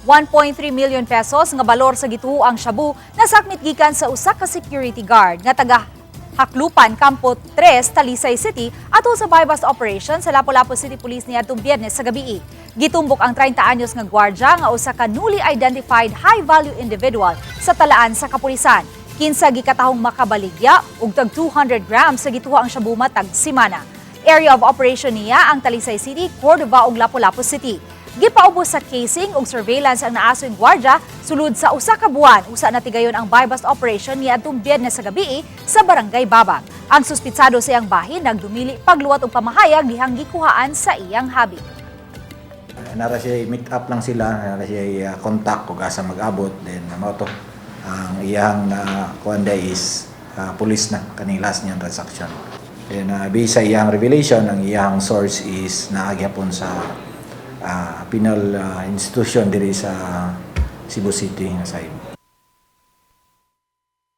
1.3 million pesos nga balor sa gituoang shabu nasakmit gikan sa usa ka security guard nga taga Haklupan, Campo 3, Talisay City atol sa buy-bust operation sa Lapu-Lapu City Police niadtong Biyernes sa gabii. Gitumbok ang 30 anyos nga gwardya nga usa ka newly identified high-value individual sa talaan sa kapulisan. Kinsa gikatahong makabaligya og tag 200 grams sa gituoang shabu matag simana. Area of operation niya ang Talisay City, Cordova ug Lapu-Lapu City. Gipaubos sa casing ug surveillance ang naasoing gwardya sulod sa usa ka buwan. Usa na tigayon ang buy-bust operation niadtong Biyernes sa gabii sa Barangay Babag. Ang suspitsado sa iyang bahin nagdumili pagluwat og pamahayag dihang gikuhaan sa iyang habi. Nara siya meet up lang sila, nara siya contact kung asa mag-abot, then mao to ang iyang na kuan is police na kaning last niyang transaction. Then based sa iyang revelation, ang iyang source is naa gyapon sa penal institution diri sa Cebu City nga side.